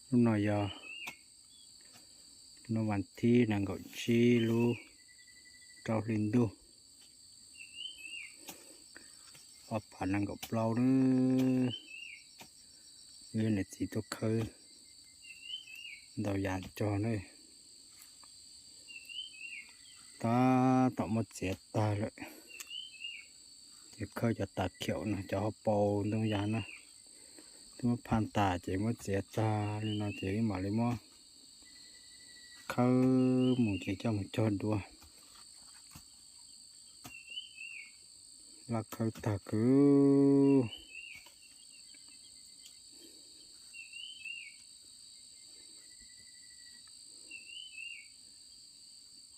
Lub no yog lub vas thib nees nkaum tsib lub rau hli ntuj ob phav nees nkaum plaub na. Yog niam txiv tuaj khawb ntau yam cog na. Tab tom muab txiav tag lawm, ces khawb cov tas khiaum no, cov hauv paus ntoo yas no twb muab phaj tas ces muab txiav tag li no ces wb mam li muab khawb mus ces coj mus cog dua. Laj khawb tag kawg.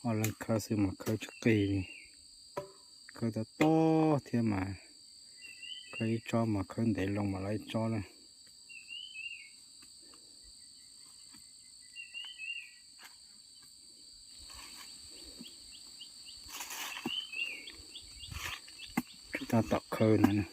Ob leeg khawb xwb mas khawb tsis qig li. Khawb tob tob thiab mas khawb ib tsob mas khawb ntev loo mas lawm ib tsob na. Tab tom khawb no.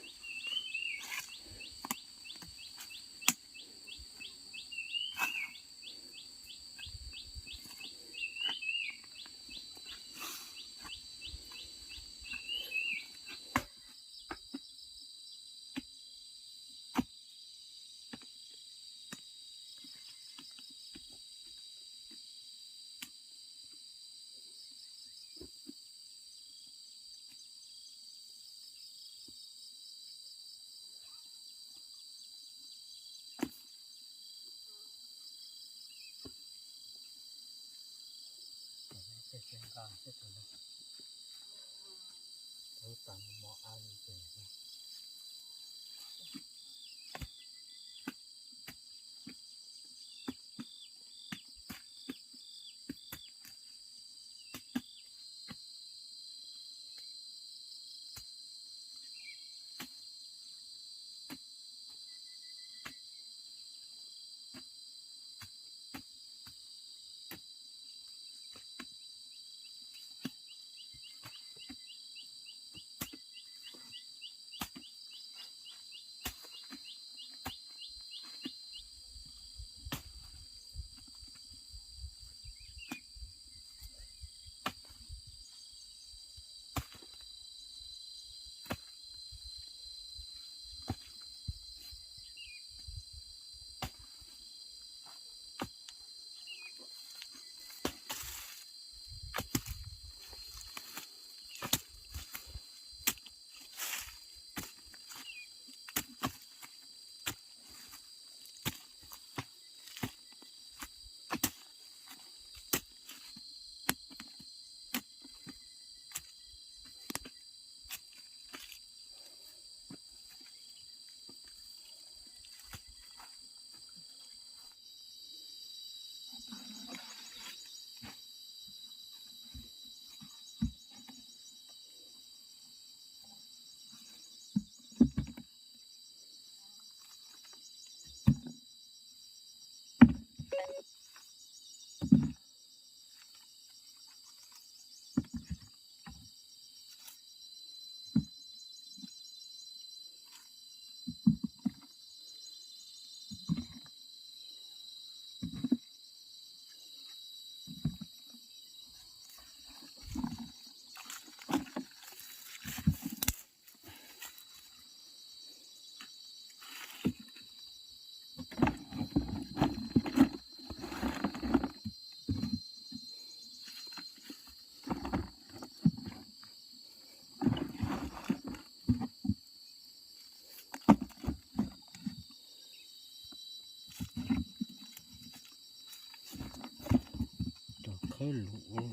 Cov khawb luv,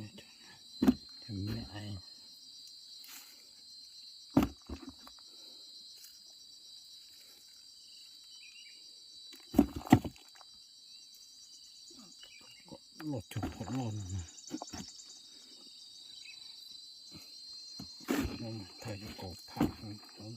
cov me ais. Loj cuag phom loj no. Thaij cov kaus pham.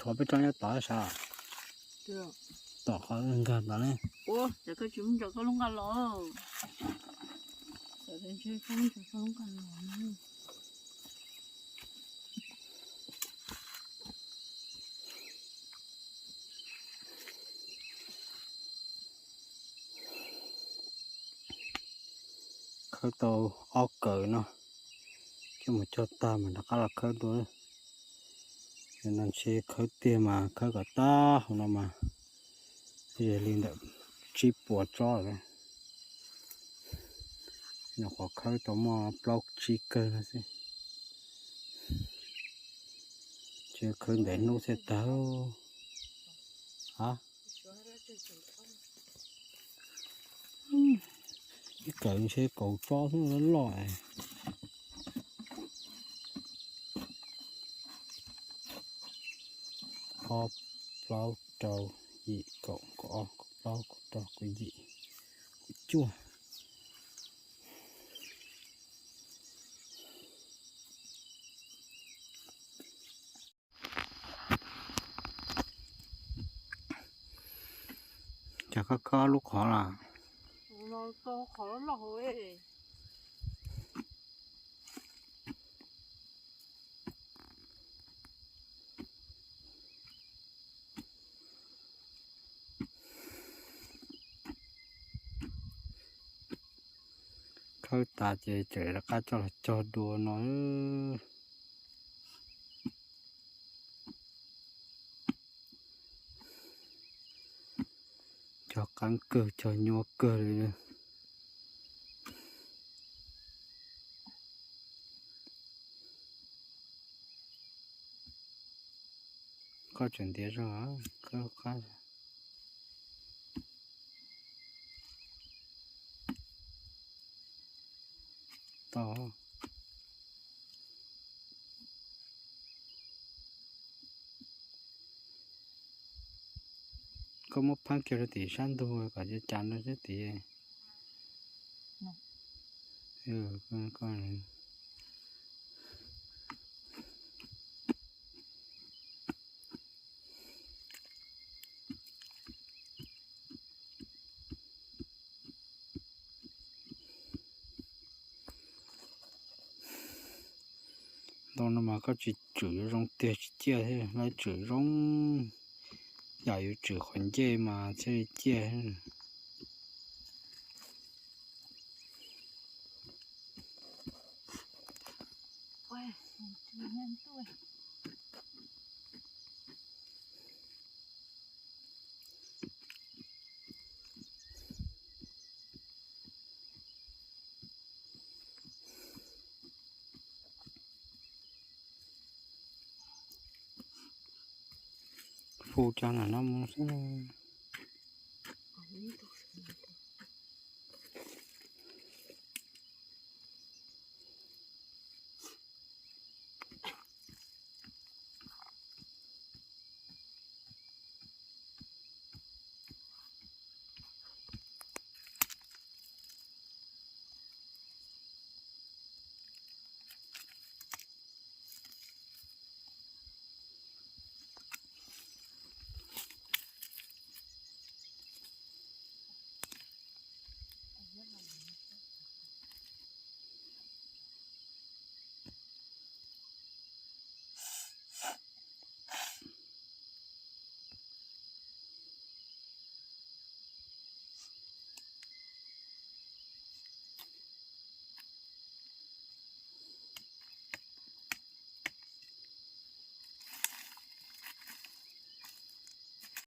Qhov peb roj nyob tod sav, tom qhov nkag tod ne. Koj tsis muab ntsaws koj lub nqa los. Khawb tau ob kawm no, coj mus cog tag mas rov qab los khawb dua. No ntshe khawb tiag mas khawb kom tag hauv no mas yog li ntawm tsib puas tsob lawm. Nyuam qhuav khawb tau muaj plaub tsib kawg no xwb. Tsis khawb ntev hnub thiaj tag. Ha, ib kawm ntshe kaum tsob xwb loj. Ob, plaub, rau, yim, kaum, kaum ob, kaum plaub, kaum rau, kaum yim, kaum cuaj. Cas koj khawb lub qhov lawm? Khawb tas ces tseem rov qab coj los cog dua no. Cog qeeb kawg, cog nyuaj kawg li. Koj tseem ntiav zog, khawb qab tau. Koj muab pheeb kiag rau tim sab ntug kom cas no sab tid. Ntoo no mas koj tsis tswm yuav zoo tiag tsis ciaj thiab, lawv tswm zoo, yam yuav tswm qhov ncej mas thiaj li ciaj. Fu cov nam no mus xwb.